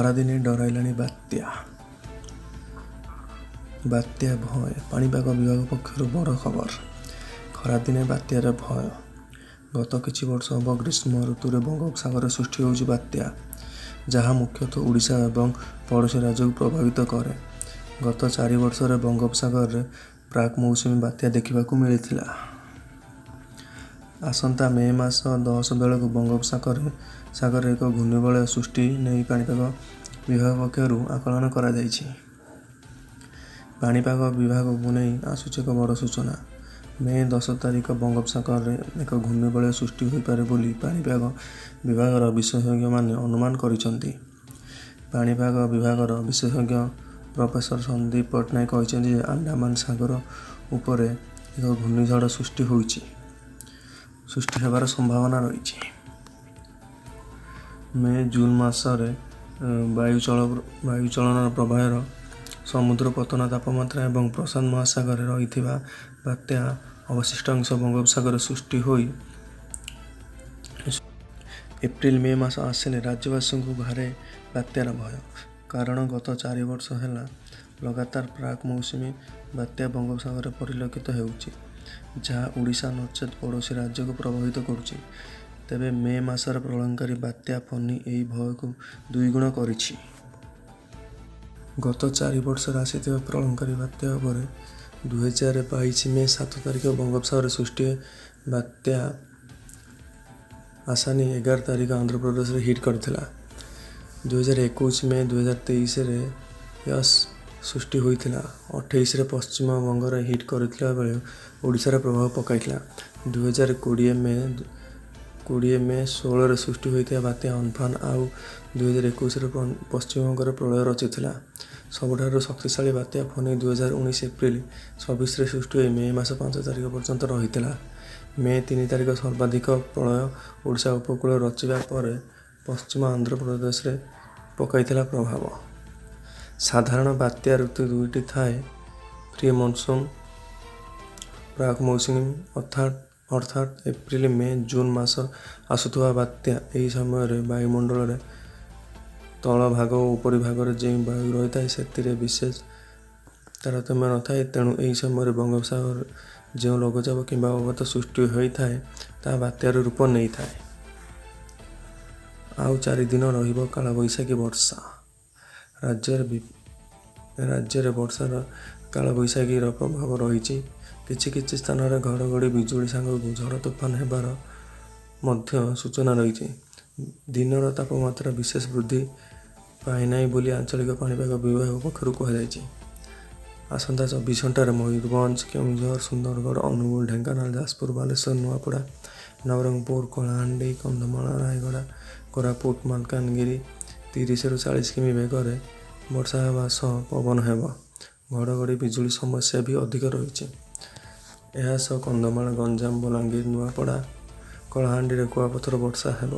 ଖରାଦିନେ ଡରାଇଲାଣି ବାତ୍ୟା। ବାତ୍ୟା ଭୟ, ପାଣିପାଗ ବିଭାଗ ପକ୍ଷରୁ ବଡ଼ ଖବର। ଖରାଦିନେ ବାତ୍ୟାର ଭୟ। ଗତ କିଛି ବର୍ଷ ହେବ ଗ୍ରୀଷ୍ମ ଋତୁରେ ବଙ୍ଗୋପସାଗରରେ ସୃଷ୍ଟି ହେଉଛି ବାତ୍ୟା, ଯାହା ମୁଖ୍ୟତଃ ଓଡ଼ିଶା ଏବଂ ପଡ଼ୋଶୀ ରାଜ୍ୟକୁ ପ୍ରଭାବିତ କରେ। ଗତ 4 ବର୍ଷରେ ବଙ୍ଗୋପସାଗରରେ ପ୍ରାକ୍ ମୌସୁମୀ ବାତ୍ୟା ଦେଖିବାକୁ ମିଳିଥିଲା। ଆସନ୍ତା ମେ ମାସ 10 ବେଳକୁ ବଙ୍ଗୋପସାଗରରେ ଏକ ଘୂର୍ଣ୍ଣିବଳୟ ସୃଷ୍ଟି ନେଇ ପାଣିପାଗ ବିଭାଗ ପକ୍ଷରୁ ଆକଳନ କରାଯାଇଛି। ପାଣିପାଗ ବିଭାଗକୁ ନେଇ ଆସୁଛି ଏକ ବଡ଼ ସୂଚନା। ମେ 10 ତାରିଖ ବଙ୍ଗୋପସାଗରରେ ଏକ ଘୂର୍ଣ୍ଣିବଳୟ ସୃଷ୍ଟି ହୋଇପାରେ ବୋଲି ପାଣିପାଗ ବିଭାଗର ବିଶେଷଜ୍ଞମାନେ ଅନୁମାନ କରିଛନ୍ତି। ପାଣିପାଗ ବିଭାଗର ବିଶେଷଜ୍ଞ ପ୍ରଫେସର ସନ୍ଦୀପ ପଟ୍ଟନାୟକ କହିଛନ୍ତି ଯେ ଆଣ୍ଡାମାନ ସାଗର ଉପରେ ଏକ ଘୂର୍ଣ୍ଣିଝଡ଼ ସୃଷ୍ଟି ହେବାର ସମ୍ଭାବନା ରହିଛି। ମେ ଜୁନ୍ ମାସରେ ବାୟୁଚଳନର ପ୍ରବାହର ସମୁଦ୍ର ପତ୍ତନ ତାପମାତ୍ରା ଏବଂ ପ୍ରଶାନ୍ତ ମହାସାଗରରେ ରହିଥିବା ବାତ୍ୟା ଅବଶିଷ୍ଟାଂଶ ବଙ୍ଗୋପସାଗରରେ ସୃଷ୍ଟି ହୋଇ ଏପ୍ରିଲ ମେ ମାସ ଆସିଲେ ରାଜ୍ୟବାସୀଙ୍କୁ ଘାରେ ବାତ୍ୟାର ଭୟ। କାରଣ ଗତ 4 ବର୍ଷ ହେଲା ଲଗାତାର ପ୍ରାକ୍ ମୌସୁମୀ ବାତ୍ୟା ବଙ୍ଗୋପସାଗରରେ ପରିଲକ୍ଷିତ ହେଉଛି, ଯାହା ଓଡ଼ିଶା ନଚେତ୍ ପଡ଼ୋଶୀ ରାଜ୍ୟକୁ ପ୍ରଭାବିତ କରୁଛି। ତେବେ ମେ ମାସରେ ପ୍ରଳୟଙ୍କାରୀ ବାତ୍ୟା ଫନି ଏହି ଭୟକୁ ଦୁଇଗୁଣ କରିଛି। ଗତ 4 ବର୍ଷରେ ଆସିଥିବା ପ୍ରଳୟଙ୍କାରୀ ବାତ୍ୟା ଉପରେ 2022 ମେ 7 ତାରିଖ ବଙ୍ଗୋପସାଗରରେ ସୃଷ୍ଟି ବାତ୍ୟା ଆସାନି 11 ତାରିଖ ଆନ୍ଧ୍ରପ୍ରଦେଶରେ ହିଟ୍ କରିଥିଲା। 2021 ମେ 2023ରେ ୟସ୍ ସୃଷ୍ଟି ହୋଇଥିଲା। 28ରେ ପଶ୍ଚିମବଙ୍ଗରେ ହିଟ୍ କରିଥିବା ବେଳେ ଓଡ଼ିଶାରେ ପ୍ରଭାବ ପକାଇଥିଲା। 2020 ମେ 16ରେ ସୃଷ୍ଟି ହୋଇଥିବା ବାତ୍ୟା ଅମ୍ଫାନ୍ ଆଉ 2021ରେ ପଶ୍ଚିମବଙ୍ଗରେ ପ୍ରଳୟ ରଚିଥିଲା। ସବୁଠାରୁ ଶକ୍ତିଶାଳୀ ବାତ୍ୟା ଫନି 2019 ଏପ୍ରିଲ 26ରେ ସୃଷ୍ଟି ହୋଇ ମେ ମାସ 5 ତାରିଖ ପର୍ଯ୍ୟନ୍ତ ରହିଥିଲା। ମେ 3 ତାରିଖ ସର୍ବାଧିକ ପ୍ରଳୟ ଓଡ଼ିଶା ଉପକୂଳରେ ରଚିବା ପରେ ପଶ୍ଚିମ ଆନ୍ଧ୍ରପ୍ରଦେଶରେ ପକାଇଥିଲା ପ୍ରଭାବ। ସାଧାରଣ ବାତ୍ୟା ଋତୁ ଦୁଇଟି ଥାଏ, ପ୍ରି ମନସୁନ୍, ପ୍ରାକ୍ ମୌସୁମୀ ଅର୍ଥାତ୍ ଏପ୍ରିଲ ମେ ଜୁନ୍ ମାସ ଆସୁଥିବା ବାତ୍ୟା। ଏହି ସମୟରେ ବାୟୁମଣ୍ଡଳରେ ତଳ ଭାଗ ଓ ଉପରି ଭାଗରେ ଯେଉଁ ବାୟୁ ରହିଥାଏ, ସେଥିରେ ବିଶେଷ ତାରତମ୍ୟ ନଥାଏ। ତେଣୁ ଏହି ସମୟରେ ବଙ୍ଗୋପସାଗରରେ ଯେଉଁ ଲଘୁଚାପ କିମ୍ବା ଅବପାତ ସୃଷ୍ଟି ହୋଇଥାଏ, ତାହା ବାତ୍ୟାର ରୂପ ନେଇଥାଏ। ଆଉ 4 ଦିନ ରହିବ କାଳବୈଶାଖୀ ବର୍ଷା। ରାଜ୍ୟରେ ବର୍ଷାର କାଳବୈଶାଖୀର ପ୍ରଭାବ ରହିଛି। କିଛି କିଛି ସ୍ଥାନରେ ଘଡ଼ଘଡ଼ି ବିଜୁଳି ସାଙ୍ଗକୁ ଝଡ଼ ତୋଫାନ ହେବାର ମଧ୍ୟ ସୂଚନା ରହିଛି। ଦିନର ତାପମାତ୍ରା ବିଶେଷ ବୃଦ୍ଧି ପାଇନାହିଁ ବୋଲି ଆଞ୍ଚଳିକ ପାଣିପାଗ ବିଭାଗ ପକ୍ଷରୁ କୁହାଯାଇଛି। ଆସନ୍ତା 24 ଘଣ୍ଟାରେ ମୟୂରଭଞ୍ଜ, କେଉଁଝର, ସୁନ୍ଦରଗଡ଼, ଅନୁଗୁଳ, ଢେଙ୍କାନାଳ, ଯାଜପୁର, ବାଲେଶ୍ୱର, ନୂଆପଡ଼ା, ନବରଙ୍ଗପୁର, କଳାହାଣ୍ଡି, କନ୍ଧମାଳ, ରାୟଗଡ଼ା, କୋରାପୁଟ, ମାଲକାନଗିରି 30ରୁ 40 କିମି ବେଗରେ ବର୍ଷା ହେବା ସହ ପବନ ହେବ। ଘଡ଼ଘଡ଼ି ବିଜୁଳି ସମସ୍ୟା ବି ଅଧିକ ରହିଛି। ଏହା ସହ କନ୍ଧମାଳ, ଗଞ୍ଜାମ, ବଲାଙ୍ଗୀର, ନୂଆପଡ଼ା, କଳାହାଣ୍ଡିରେ କୁଆପଥର ବର୍ଷା ହେବ।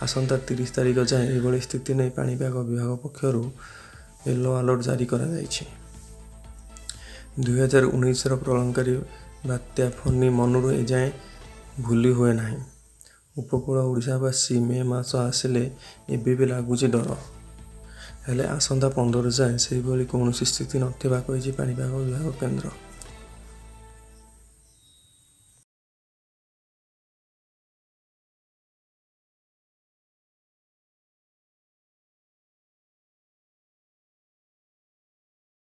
ଆସନ୍ତା 30 ତାରିଖ ଯାଏଁ ଏଭଳି ସ୍ଥିତି ନେଇ ପାଣିପାଗ ବିଭାଗ ପକ୍ଷରୁ ୟେଲୋ ଆଲର୍ଟ ଜାରି କରାଯାଇଛି। 2019ର ପ୍ରଳୟଙ୍କାରୀ ବାତ୍ୟା ଫନି ମନରୁ ଏଯାଏଁ ଭୁଲି ହୁଏ ନାହିଁ। ଉପକୂଳ ଓଡ଼ିଶାବାସୀ ମେ ମାସ ଆସିଲେ ଏବେ ବି ଲାଗୁଛି ଡର। ହେଲେ ଆସନ୍ତା 15 ଯାଏଁ ସେହିଭଳି କୌଣସି ସ୍ଥିତି ନଥିବା କହିଛି ପାଣିପାଗ ବିଭାଗ କେନ୍ଦ୍ର।